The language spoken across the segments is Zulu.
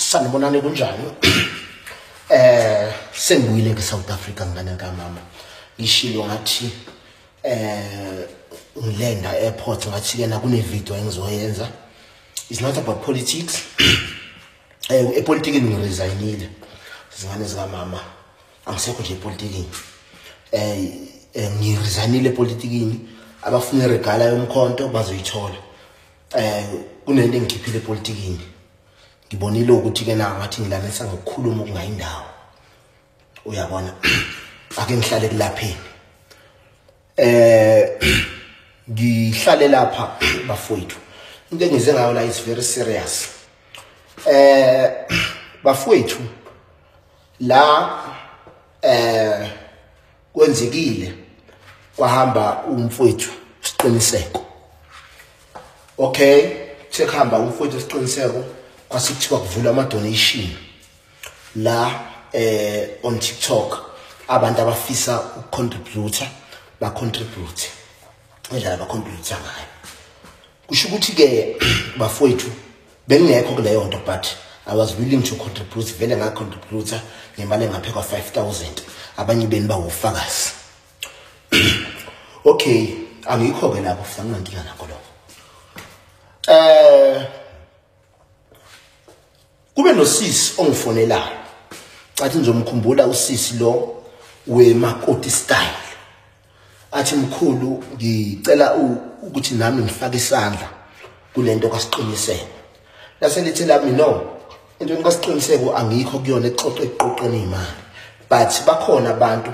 Sanibonani, kunjani? Sengibuyile ke South Africa, ngane kamama. Ngishilo ngathi ngilenda airport, ngathi ke na kune video engizoyenza. It's not about politics. Epolitikini ngiresignile. Zingane zikamama. Angisekho nje epolitikini. Ngiresignile epolitikini. Abafuna iregala yomkhonto bazoyithola. Kunento engikhiphile epolitikini. Ngibonile ukuthi ke na ngathi ngilanisa ngokukhuluma okungayindawo. Uyabona, ake ngihlale kulapheni. Ngihlale lapha bafowethu. Into engize ngayo la is very serious. Bafowethu, la kwenzekile kwahamba umfowethu Siqiniseko. Okay, sekuhamba umfowethu Siqiniseko, kwasekuthiwa kuvula ama donation la on TikTok, abantu abafisa ukucontribute ba contribute indlela ba contribute ngayo. Kusho ukuthi ke bafowethu bengekho kuleyo nto, but I was willing to contribute. Vele nga contribute ngemali engaphekwa 5000, abanye beni bawufakazi. Okay, angikho ke lapho futhi anginankinga nakho lokho. Kube nosisi ongifonelayo. Cathi ngizomkhumbula usisi lo wemakoti style. Athi mkhulu, ngicela ukuthi nami ngifake isandla kulento kaSiqiniseko. Lase lithi lami no, into kaSiqiniseko angikho kuyona exoxe eqoqeni imali. But bakhona abantu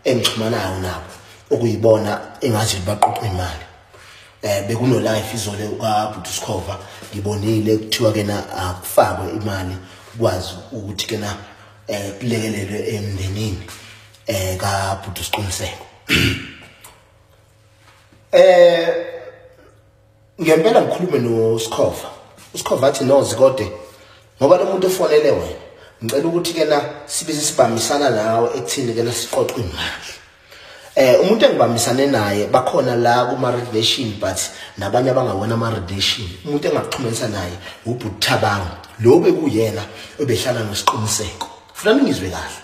engixhumanayo nabo okuyibona engazi baqoqa imali. Bekuno life izole kaBhuti Sikhova, ngibonile kuthiwa ke na akufakwe imali kwazi ukuthi ke na kulekelelwe emndenini kaBhuti Siqiniseko. Ngempela ngikhulume noSikhova. uSikhova athi no Zikode, ngoba lo muntu ofonele wena, ngicela ukuthi ke na sibe sibambisana nawe ekuthini ke na siqoqe imali. Umuntu engibambisane naye bakhona la kuma relation, but nabanye abangawona ama relation. Umuntu engaxhumanisa naye uBhuti Thabang, lo bekuyena obehlala noSiqiniseko. Funa ngizwe kahle.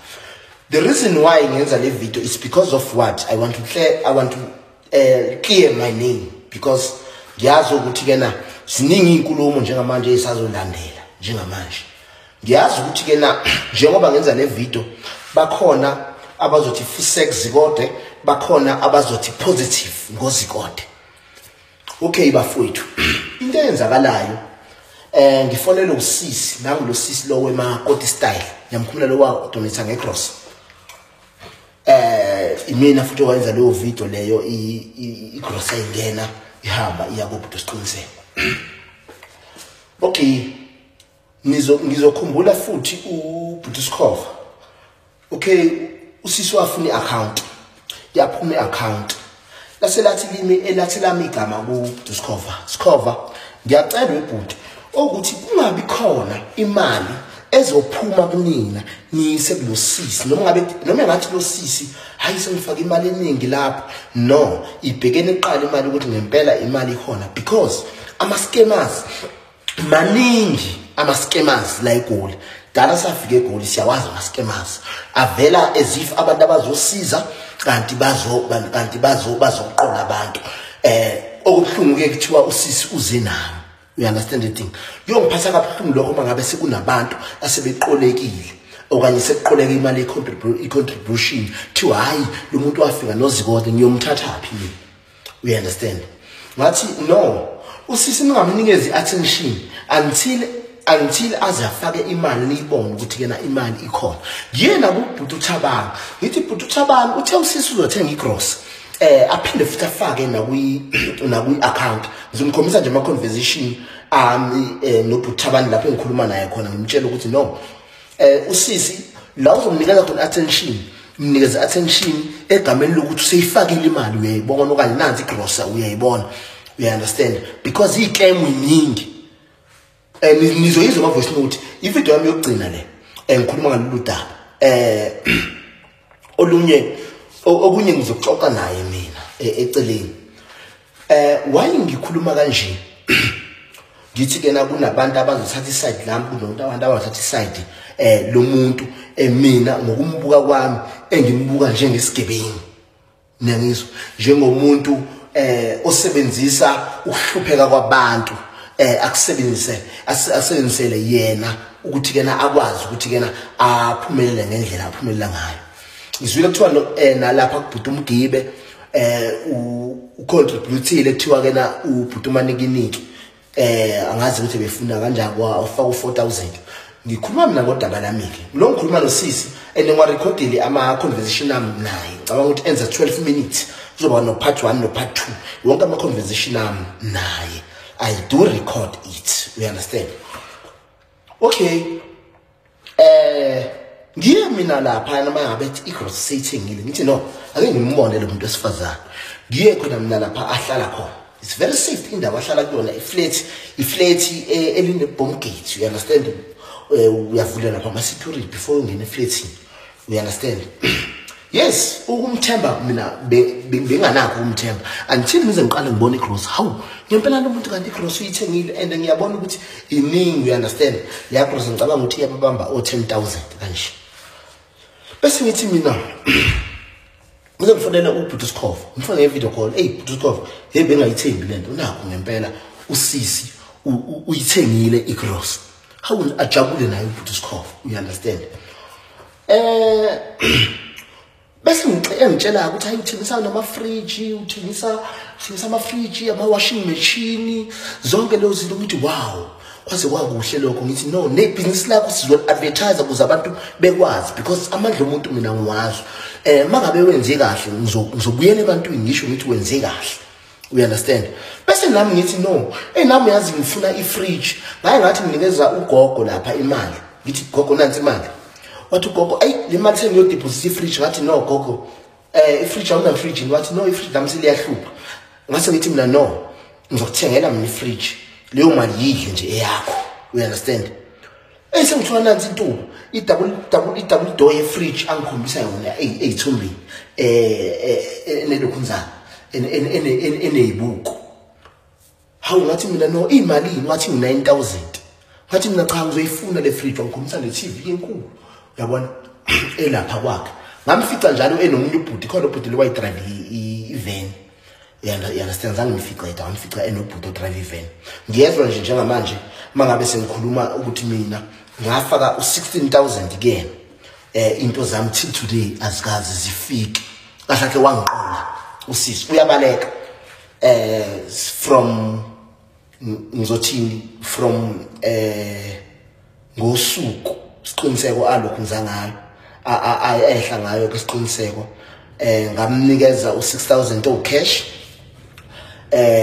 The reason why ngenza le video is because of what I want to clear, I want to clear my name, because ngiyazi ukuthi ke na ziningi inkulumo njengamanje esazolandela njengamanje. Ngiyazi ukuthi ke na njengoba ngenza le video bakhona abazothi fusek Zikode, bakhona abazothi positive ngoZikode. Okay bafowethu, into eyenzakalayo ngifonele usisi, nangu lo sisi lo wemakoti style, ngiyamkhumula lo wa donate ngecross. Imina futhi owenza leyo video leyo, i-cross ayingena ihamba iya kuBhuti Siqiniseko. Okay, ngizokhumbula futhi uBhuti Sikhova. Okay, usisi wafuna i-account, yaphuma i-account, lase lathi limi elathi lami igama kuBhuti Sikhova. Sikhova, ngiyacela ubhuti ukuthi kungabi khona imali ezophuma kunina niyise kulosisi, noma ngabe noma ngathi losisi hayi sengifaka imali eningi lapho. No, ibhekene iqala imali ukuthi ngempela imali ikhona, because ama scammers maningi, ama scammers la eGoli. Dala safika eGoli siyawazi ama scammers avela as if abantu abazosiza kanti bazoqola abantu. Okubuhlungu ke kuthiwa usisi uze nami. You understand the thing? Kuyongiphatha kabuhlungu lokho uma ngabe sekunabantu asebeqolekile okanye sekuqoleke imali i-contribution, kuthiwa hayi lo muntu wafika noZikode ngiyomthatha phi mina. You understand? Ngathi no, usisi ningamnikezi attention until aze afake imali niyibone ukuthi kena imali ikhona. Yena kuBhuti Thabang, ngithi Bhuti Thabang uthe usisi uzothenga igross, aphinde futhi afake nakwi account. Ngizomkhombisa nje ama conversation ami noBhuti Thabang lapho engikhuluma naye khona, ngimtshela ukuthi no, usisi la uzomnikeza khona attention, mnikeze attention egameni lokuthi useyifakile imali uyayibona, okanye nansi igross uyayibona. You understand? Because icam iningi. Nizoyizwa ama voice note, ivideo yami yokugcina le ngikhuluma ngalolu daba. Olunye okunye ngizoxoxa naye mina eceleni. Why ngikhuluma kanje? Ngithi ke na kunabantu abazothatha iside lami, kunomuntu abantu abazothatha iside lo muntu mina ngokumbuka kwami engimbuka njengesigebengu. Niyangizwa, njengomuntu osebenzisa ukuhlupheka kwabantu, akusebenzise asebenzisele yena ukuthi kena akwazi ukuthi kena aphumelele ngendlela aphumelela ngayo. Ngizwile kuthiwa nalapha kubhuti uMgibe ucontributile, kuthiwa kena ubhuti uManikiniki angazi ukuthi befuna kanjani wafaka u4000. Ngikhuluma mina ngodaba lami ke lo, ngikhuluma nosisi and ngiwarekhodile ama conversation ami naye. Ngicabanga ukuthi enza 12 minutes, kuzoba no part 1 no part 2 wonke ama conversation ami naye. I do record it, you understand? Okay, ngiye mina lapha noma ngabe igross seyithengile, ngithi no, ake ngimbone lo muntu wesifazane. Ngiye khona mina lapha ahlala khona. It's very safe indawo ahlala kuyona, iflat eline bomb gate, you understand? Uyavula lapha ama security before ungene eflatini, you understand? Yes, ukumthemba mina benganakho ukumthemba until ngize ngiqale ngibone igross. Hawu, ngempela lo muntu kanti igross uyithengile and ngiyabona ukuthi iningi, you understand? Le gross ngicabanga ukuthi iyabamba o 10,000 kanje. Bese ngithi mina ngize ngifonela uBhuti Sikhova, ngifone nge video call. Hey Bhuti Sikhova, hey bengayithembi lento, nakho ngempela usisi uyithengile igross. Hawu, ajabule naye uBhuti Sikhova, you understand? Bese ngitshela ukuthi hayi uthengisa nama fridge, uthengisa ama fridge, ama washing machine, zonke lezo zinto. Ngithi wow, kwaze kwakuhle lokho. Ngithi no, ne business lakho sizo advertise ukuze abantu bekwazi, because amandla omuntu mina ngiwazi. Mangabe wenze kahle ngizobuyela ebantwini ngisho ngithi wenze kahle, you understand? Bese nami ngithi no, nami yazi ngifuna i-fridge. Ngaye ngathi nginikeza ugogo lapha imali, ngithi gogo nansi imali. Wathi ugogo, ayi le mali sengiyodeposit i-fridge. Ngathi no gogo, i-fridge awuna fridge. Wathi no, i-fridge lami seliyahlupha. Ngase ngithi mina no, ngizokuthengela mina i-fridge, leyo mali yidle nje eyakho, you understand? Sengithola nansi intuba, i-double door ye-fridge angikhombisa yona eyithombeni enelokhunzana eneyibuko. Hawu, ngathi mina no, imalini? Wathi u9000. Ngathi mina cha, ngizoyifuna le fridge. Wangikhombisa le TV enkulu, uyabona, elapha kwakhe. Ngamfica njalo enomunye ubhuti khona, ubhuti lo wayidrive i-van, you understand? Zange ngimfica yedwa, ngamfica enobhuti odrive i-van. Ngiyezwa nje njengamanje mangabe sengikhuluma ukuthi mina ngafaka u16000 kuyena, into zami till today azikaze zifike. Kahle kahle wangiqola usisi, uyabaleka from ngizothini, from ngosuku siqiniseko alokhu ngizangayo ehla ngayo kwisiqiniseko. Ngamnikeza u6000 o cash,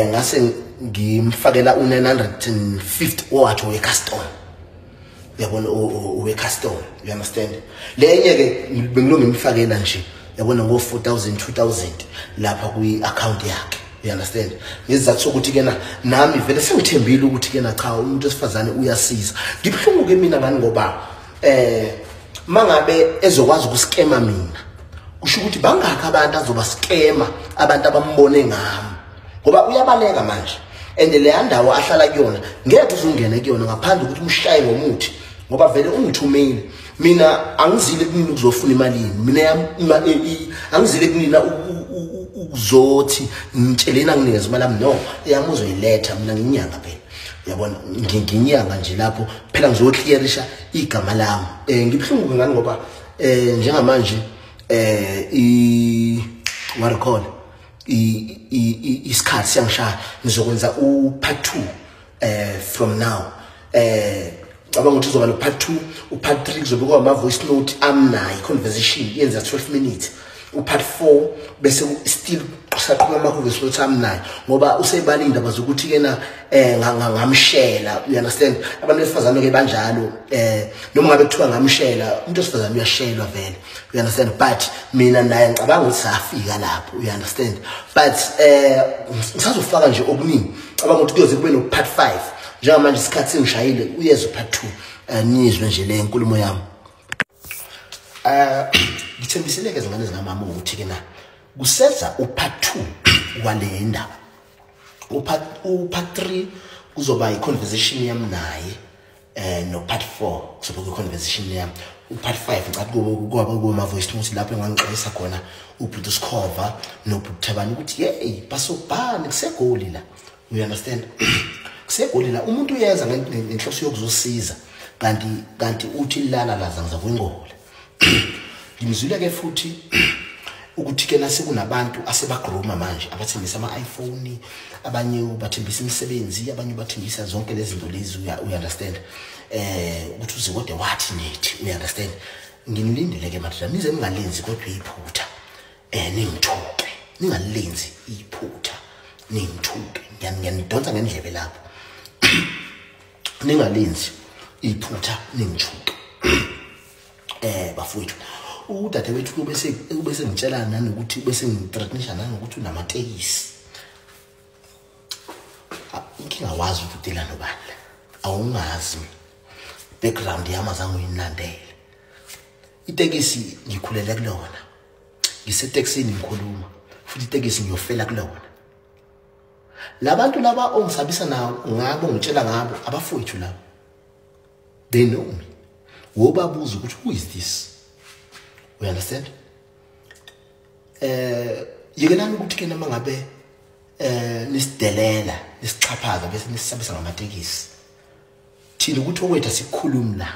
ngase ngimfakela u950 owathi we custom, uyabona, owe custom, you understand? Lenye ke bengilonge ngimfakela nje, yabona, ngo 4000 2000 lapha kwi account yakhe, you understand? Ngesizathu sokuthi kena nami vele sengithembile ukuthi kena cha, umuntu wesifazane uyasiza. Ngibhlungu ke mina ngani ngoba mangabe ezokwazi ukuskema mina, kusho ukuthi bangakho abantu azobaskema, abantu abambone ngami, ngoba uyabaleka manje. And le ndawo ahlala kuyona ngeke uzungene kuyona ngaphandle ukuthi umshaye ngomuthi, ngoba vele ungithumile. Mina angizile kunini ukuzofuna imali yini, mina angizile kunina ukuzothi ngitsheleni anginikeze imali yami, no, eyami uzoyiletha. Mina nginyanga phela, uyabona, nginyanga nje lapho phela ngizoclearisha igama lami. Ngibhlungu ngani ngoba njengamanje i what do call isikhathi siyangishaya, ngizokwenza u part 2 from now. Cabanga ukuthi uzoba no part 2, u part 3 kuzobe kuba ama voice note amnayi conversation yenza 12 minutes, u part 4 bese still kusaqhubeka ama voice note amnayi, ngoba usebala indaba zokuthi kena ngamshela, you understand? Abantu besifazane ke banjalo, noma ngabe kuthiwa ngamshela, umuntu wesifazane uyashelwa vele, you understand? But mina naye ngicabanga ukuthi safika lapho, you understand? But ngisazofaka nje okuningi, cabanga ukuthi kuyoze kube no part 5. Njengamanje isikhathi sengishayile, uyezwa part 2, nizwe nje le nkulumo yami. Ngithembiseleke izingane zikamama ukuthi ke na kuseza u part 2 wale ndaba, u part 3 Kuzoba i-conversation yami naye no part 4 kuzoba i-conversation yami. Part 5 ngicathi kuba kuma voice note lapho engangixolisa khona ubhuti Sikhova nobhuti Thabani ukuthi hey basobani kusegoli la. You understand? Kusegoli la umuntu uyeza ngenhloso yokuzosiza kanti uthi lala laza ngizakuyingola. Ngimzwile ke futhi ukuthi ke nase kunabantu asebagroma manje abathengisa ama-iPhone, abanye bathembisa imisebenzi, abanye bathembisa zonke lezi zinto lezi, you understand? Ukuthi uZikode wathi nethi, you understand? Nginilindele ke madoda, nize ningalenzi kodwa iphutha. Ningithuke, ningalenzi iphutha, ningithuke. Ngiyanidonsa ngendlebe lapho. Ningalenzi iphutha, ningithuke. Bafowethu, udadewethu ubese ngitshela nanokuthi bese ngithreatenisha nanokuthi unamatekisi. Inkinga wazi ukuthi udila nobani, awungazi background yami azange uyilandele. Itekisi ngikhulele kulona, ngisetekisini ngikhuluma futhi itekisi ngiyofela kulona. Labantu laba ongisabisa nawo ngabo ngitshela ngabo abafowethu labo, they know me. Wobabuza ukuthi who is this? You understand? Yekelani ukuthi ke noma ngabe nisidelela, nisixhaphaza bese nisisabisa ngamatekisi. Thina ukuthi okwethu asikhulumi la.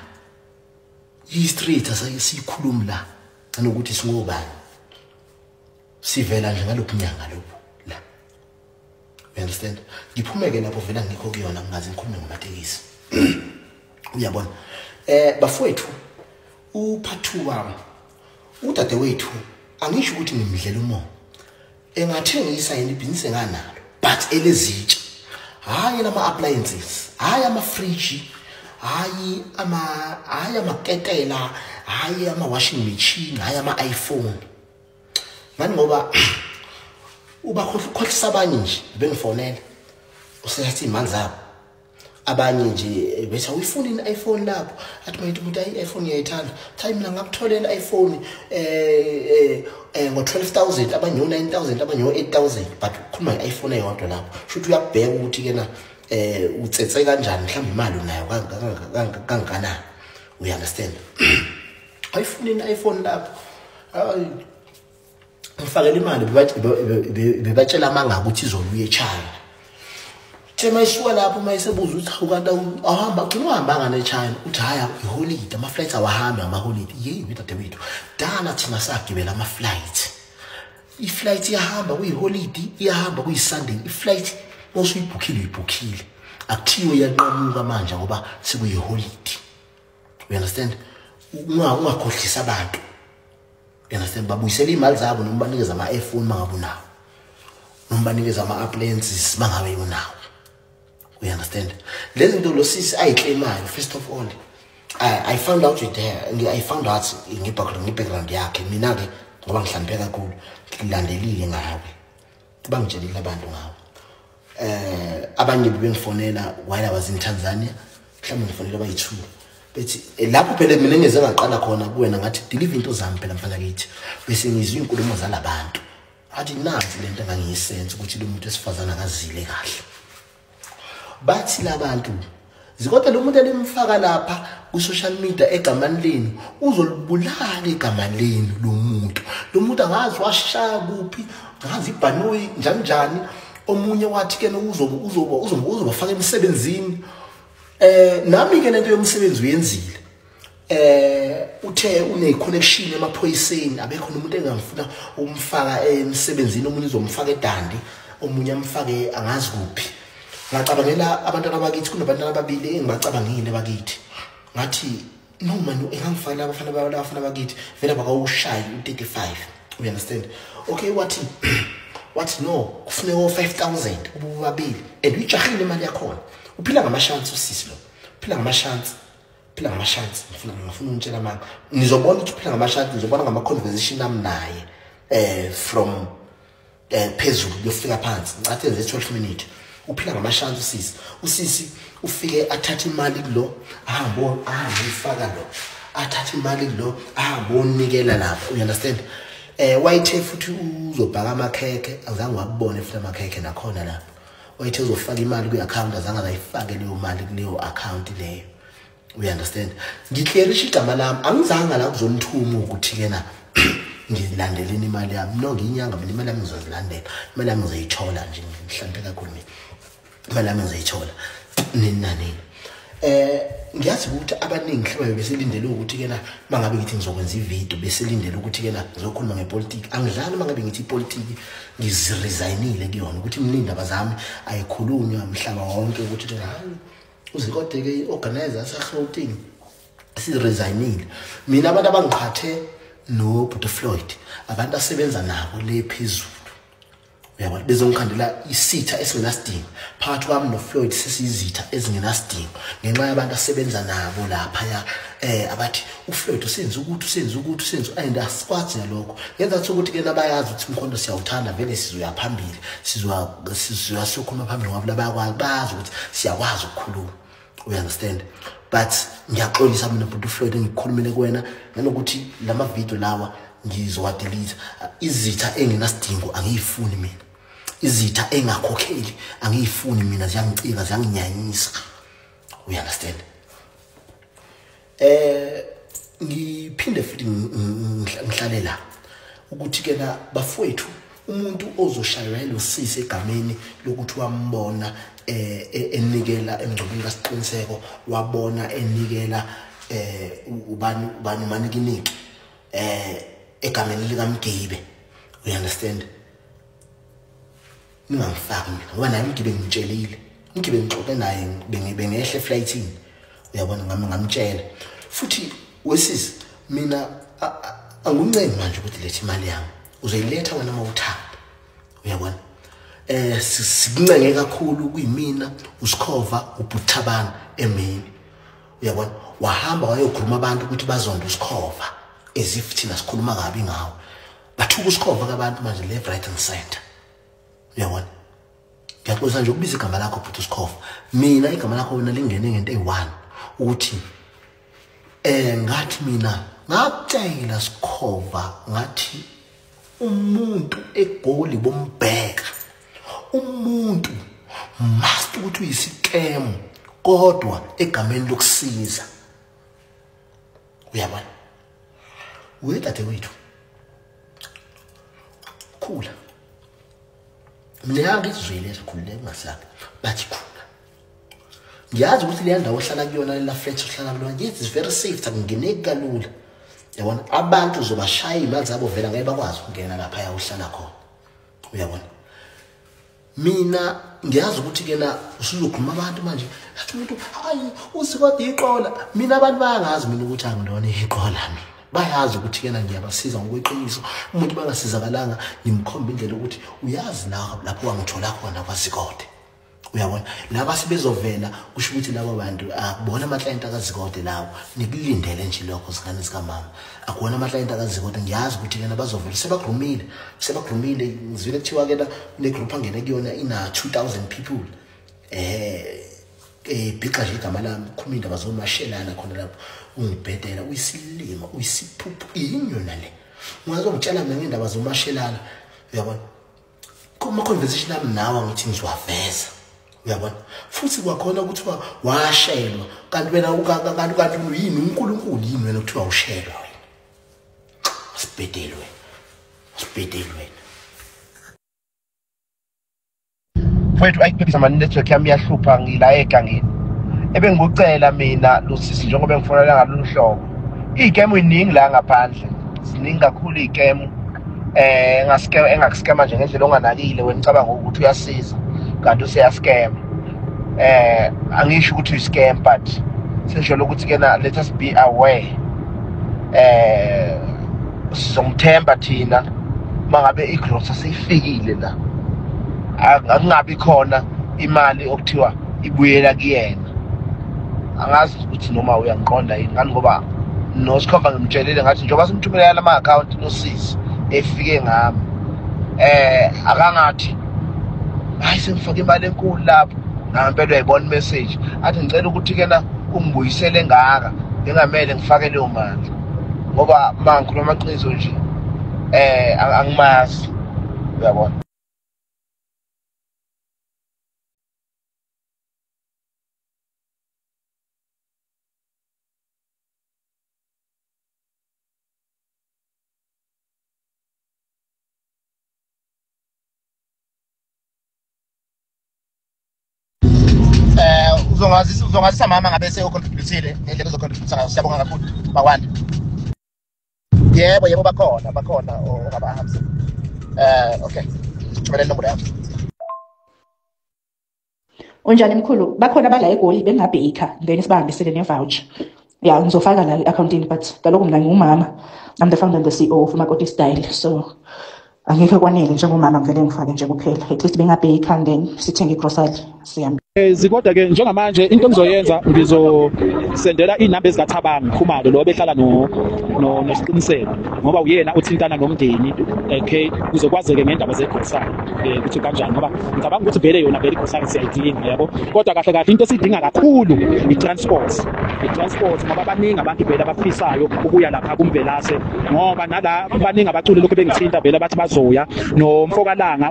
I-street asikhulumi la. Anokuthi singobani. Sivela nje ngalokhu nyanga lokhu la. You understand? Ngiphumeke lapho vela ngikho kuyona ngingaze ngikhulume ngamatekisi. Uyabona? Bafowethu uphathu wami udadewethu angisho ukuthi ngimdlela umoya. Engathengisa yena ibhizinisi enganalo but elezitsha. Hayi lama appliances, hayi ama fridge, hayi amaketela, hayi ama washing machine, hayi ama iPhone. Ngani ngoba ubakhohlisa abanye nje bengifonela useyathi imali zabo. Abanye nje bethi awuyifuni i-iPhone lapho, athi mayithi umuntu ayi iPhone ngiyayithanda, athi mina ngakutholela i-iPhone ngo-12,000, abanye ngo-9,000, abanye ngo-8,000, but ukhuluma nge-iPhone eyodwa lapho. Shuthi uyakubheka ukuthi kena utsetse kanjani, mhlawumbe imali unayo kangakanani. You understand? Ayifuni i-iPhone lapho, ngifakele imali bebatshela amanga ukuthi izobuya eChina. Mayisuka lapho mayisebuza ukuthi awukanti awuhamba gcina uhambanga neChina, uthi hhayi iholide, ama-flights awahambi ngamaholide. Yeyi wedadewethu, dala thina sagibela ama-flight. I-flight iyahamba kuyiholide, iyahamba kuyi-Sunday. I-flight mawusuyibhukhile uyibhukhile, akuthiwe iyanqamuka manje ngoba sekuyiholide. You understand? Ungakhohlisi abantu. You understand? Babuyisele iy'mali zabo noma banikeze ama-iPhone mangabe unawo, noma banikeze ama-appliances mangabe unawo. You understand? Lezi zinto lo sisi ayiclaimayo, first of all, I found out with her, I found out nge-background yakhe. Mina ke ngoba ngihlanipheke kakhulu, ngilandelile ngawe. Bangitshelile abantu ngawe. Abanye bengifonela while I was in Tanzania, mhlawumbe ngifonela bayi-2. Bethi lapho phela mina ngeze ngaqala khona kuwena ngathi deliver into zami phela mfana kithi. Bese ngizwe inkulumo zalabantu. Athi nansi lento engangiyisense ukuthi lo muntu wesifazana akazile kahle. Bathi labantu Zikode lo muntu elimfaka lapha ku social media egamani lenu uzolibulala igama lenu lo muntu. Lo muntu angazi washaya kuphi, angazi ibhanoyi njani njani. Omunye wathi ke uzobafaka emsebenzini. Nami ke lento yomsebenzi uyenzile. Uthe une connection emaphoyiseni, abekho nomuntu engamfuna umfaka emsebenzini, omunye uzomfaka eDandi, omunye amfake angazi kuphi. Ngacabangela abantwana bakithi, kunabantwana ababili engibacabangile bakithi. Ngathi no man, engangifakela abafana bakithi vele bakawushaya u35. You understand? Okay, wathi no, kufuneka 5000 ubabili. And uyijahile imali yakhona. Uphila ngamashansi usisi lo. Uphila ngamashansi. Uphila ngamashansi. Ngifuna ungitshela manga. Nizobona ukuthi uphila ngamashansi, nizobona ngama conversation ami naye from phezulu kuyofika phansi. Ngicathi enze 12 minutes. Uphila ngamashansi usisi. Usisi ufike athathe imali kulo, ahambe ifaka lo. Athathe imali kulo, ahambe onikela lapho. You understand? Wayithe futhi uzobhaka amakhekhe, azange wabone futhi amakhekhe nakhona lapho. Wayethe uzofaka imali kwi-account, azange akayifake leyo mali kuleyo account leyo. We understand? Ngiclearisha igama lami, angizange la kuzonithuma ukuthi kena ngilandeleni imali yami. No, ngiyinyanga mina, imali yami ngizozilandela, imali yami ngizoyithola nje, ngihlampe kakhulu mina, imali yami ngizoyithola nini nanini. Ngiyazi ukuthi abaningi mhlawumbe beselindele ukuthi kena mangabe ngithi ngizokwenza ivideo, beselindele ukuthi kena ngizokhuluma ngepolitiki. Angidlali mangabe ngithi ipolitiki ngiziresignile kuyona, ukuthi mina indaba zami ayikhulunywa mhlaba wonke ukuthi kena hayi uZikode ke i-organizer yaseGauteng siresignile. Mina abantu abangiqhathe no Bhuti Floyd, abantu asebenza nabo le phezulu, uyabona, bezongikhandela isitha esingenasidingo. Phakathi kwami noFloyd sesiyizitha ezingenasidingo ngenxa yabantu asebenza nabo laphaya, abathi uFloyd usenza ukuthi usenza ukuthi usenza, and asikwazi nalokho. Ngenza ukuthi ke nabayazi ukuthi umkhonto siyawuthanda vele, sizoya phambili, sizoya siyokhuluma phambili ngoba bayakwazi, bayazi ukuthi siyakwazi ukukhuluma. We understand? But ngiyaxolisa mina Bhuti Floyd engikukhulumile kuwena, nanokuthi lama video lawa ngizowadelete. Izitha engenasidingo angiyifuni mina, izitha engakhokheli angiyifuni mina, ziyangicika, ziyanginyanyisa. We understand? Ngiphinde futhi ngihlale la ukuthi ke na bafowethu, umuntu ozoshaywa lo sisi egameni lokuthi wambona enikela emngcwabeni kaSiqiniseko, wabona enikela ubani ubani manikiniki egameni likaMgibe. We understand? Ningangifaki mina ngoba naye uMgibe ngimtshelile, uMgibe ngixoxe naye bengehle eflightini, uyabona, ngamtshela. Futhi wesisi mina anguncengi manje ukuthi lethe imali yami, uzoyiletha wena mawuthanda, uyabona. Sikuncenge kakhulu kuyimina uSikhova uButhabana emini, uyabona. Wahamba wayokhuluma abantu ukuthi bazonde uSikhova as if thina sikhuluma kabi ngawo. Bathuka uSikhova abantu manje left, right and center, uyabona. Ngiyaxolisa nje ukubiza igama lakho Bhuti uSikhova, mina igama lakho wena lingene ngento eyi-1 ukuthi ngathi mina ngakutshela Sikhova, ngathi umuntu eGoli bombheka, umuntu must ukuthi uyisikemu kodwa egameni lokusiza, uyabona. Wedadewethu khula, mina ngizizwile khululeka ungasabi, bathi khula. Ngiyazi ukuthi leya ndawo ohlala kuyona, lela flat ohlala kulona, it's very safe, akungeneki kalula, uyabona. Abantu uzobashaya iy'mali zabo vele ngeke bakwazi ukungena laphaya uhlala khona, uyabona. Mina ngiyazi ukuthi kena usuzokhuluma abantu manje athi umuntu hayi uZikode iqola. Mina abantu bayangazi mina ukuthi angilona iqola, mina bayazi ukuthi kena ngiyabasiza ngokweqiniso. Umuntu bangasizakalanga ngimkhomba indlela ukuthi uyazi lapho wangithola khona kwaZikode, uyabona. Laba sebezovela kusho ukuthi laba bantu akubona ama-client akaZikode lawo, nikulindele nje lokho zingane zikamama, akuwona ama-client akaZikode. Ngiyazi ukuthi kena bazovela sebagrumile, sebagrumile. Ngizwile kuthiwa kena kune-group angene kuyona ina 2000 people, bhixa nje igama lami, khuluma indaba zomashelana khona lapho, ungibhedela, uyisilima, uyisiphuphu, inyona le ungazongitshela mina ngendaba zomashelana, uyabona. Kuma conversation ami nawe ngithi ngizowaveza, uyabona. Futhi kwakhona ukuthi washelwa, kanti wena kanti yini uNkulunkulu yini wena kuthiwa ushelwa wena? Asibhedeli wena, asibhedeli wena. Mfowethu ayiphephisa mani, network yami iyahlupha, ngila egangeni. Ebengikucela mina losisi njengoba engifonela ngalolu hlobo, iy'kemu iningi la ngaphandle, ziningi kakhulu iy'kemu engakuskema nje ngendlela onganakile wena, ucabanga ukuthi uyasiza kanti useyaskema. Angisho ukuthi uyi-scam, but sengisholo ukuthi kena let us be aware. Sizomthemba thina mangabe igrosa seyifikile la, akungabi khona imali okuthiwa ibuyela kuyena. Angazi ukuthi noma uyangiqonda yini ngani, ngoba noSikhova ngimtshelile ngathi njengoba simthumelela lama-account nosisi efike ngami, akangathi hayi sengifake imali enkulu lapho, ngempela uyayibona message athi ngicela ukuthi kena ungibuyisele ngaka, ngingamele ngifake leyo mali, ngoba uma ngikhuluma amaqiniso nje angimazi, uyabona. Uzongazisa mama ngabe seyocontributile ngendlela ozocontribute ngayo. Siyabonga kakhulu bakwande. Yebo bakhona ongabahambisa. Okay, ngithumele inombolo yami. Unjani mkhulu? Bakhona abala eGoli bengabheka then sibahambisele ne-voucher. Ya, ngizofaka la i-accountini, but kaloku mina ngingumama. I'm the founder and the CEO of Makoti Style, so angekho kwanele njengomama, ngivele ngifake nje kuphela. At least bengabheka then sithenge igrocery sihambe. Kodwa ke njengamanje into engizoyenza ngizosendela inamba ezikaThabang Khumalo lo behlala no Nosiqiniseko, ngoba uyena othintana nomndeni. Okay, kuzokwazeke ngendaba zegrocery ukuthi kanjani, ngoba ngicabanga ukuthi vele yona vele igrocery siyayidinga, yabo. Kodwa kahle kahle into esiyidinga kakhulu i-transport, ngoba baningi abantu vele abafisayo ukuya lapha kuMvelase, ngoba nala baningi abaculi lokhu bengithinta vele bathi bazoya nomfokalanga.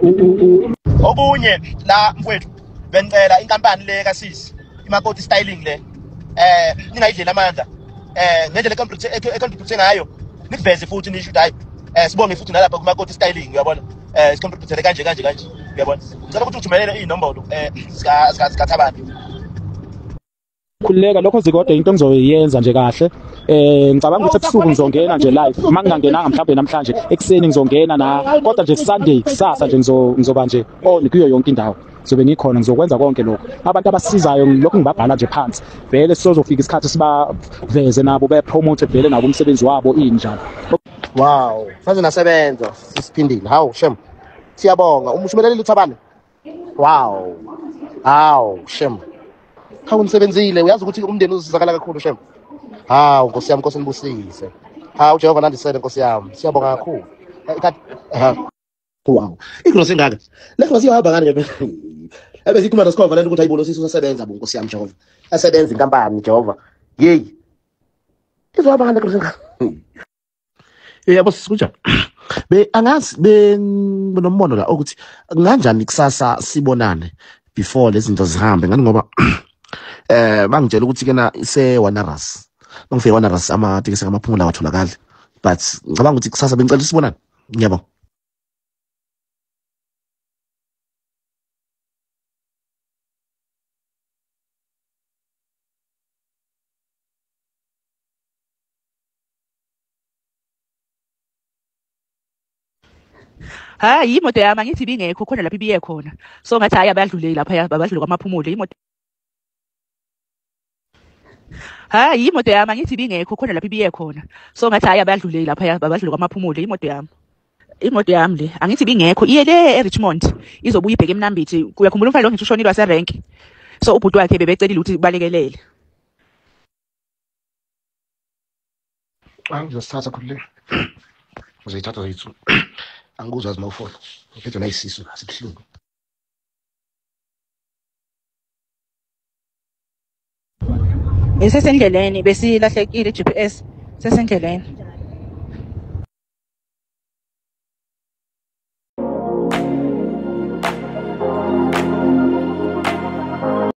Okunye la mfowethu, bengicela inkampani le kasisi iMakoti Styling le ningayidlela amandla ngendlela econtribute ngayo, nikuveze futhi nisho ukuthi hayi sibonge futhi nalapha kuMakoti Styling, uyabona, sicontribute kanje kanje kanje, uyabona. Ngicela ukuthi uthumelele inombolo sika Thabani. Khululeka, lokho zikodwa into engizoyenza nje kahle. Ngicabanga ukuthi ebusuku ngizongena nje live, uma ngingangenanga mhlawumbe namhlanje ekuseni ngizongena na, kodwa nje Sunday kusasa nje ngizoba nje on kuyo yonke indawo, ngizobe ngikhona, ngizokwenza konke lokho. Abantu abasizayo lokho ngibabhala nje phansi, vele sizofika isikhathi sibaveze nabo bepromote vele nabo umsebenzi wabo injalo. Wow, saze nasebenza sisiphindile. Hawu shem, siyabonga. Umushumelele uThabane. Wow, hawu shem, hawu nisebenzile. Uyazi ukuthi umndeni uzosizakala kakhulu shem. Hawu Nkosi yami, Nkosi nibusise. Hawu Jehova nandisele Nkosi yami, siyabonga kakhulu. Wow, igrosi engaka le grosi iyohamba ngani ke? Ebe sikhuluma nesikhova lento ukuthi ayibo sisi usasebenza bo Nkosi yami Jehova, asebenza inkampani Jehova. Yeyi, izohamba ngani le grosi engaka? Yebo sisi, kunjani? Be angazi benombono la ukuthi kanjani kusasa sibonane before lezi zinto zihambe ngani, ngoba bangitshela ukuthi kena ise Wanaras, bangifike Wanaras amatekisi amaphumula awatholakali, but ngicabanga ukuthi kusasa bengicela sibonane. Ngiyabonga. Hayi, imoto yami angithi ibingekho khona lapho ibiye khona, so ngathi hayi abadlule lapha, abadlule kwamaphumulo imoto. Hayi, imoto yami angithi ibingekho khona lapho ibiye khona, so ngathi hayi abadlule lapha, abadlule kwamaphumulo imoto yami. Imoto yami le angithi ibingekho, iye le eRichmond, izobuya ibheke eMnambithi. Uyakhumbula umfana lo ngithi ushonile waserenk, so ubhuti wakhe bebecelile ukuthi balekelele. Ngizosithatha khululeka, uzoyithatha zethu. Angikuzwa mawufona, ngiphethwe nayisisu sibuhlungu. Besesendleleni, besilahlekile i-GPS, sesendleleni.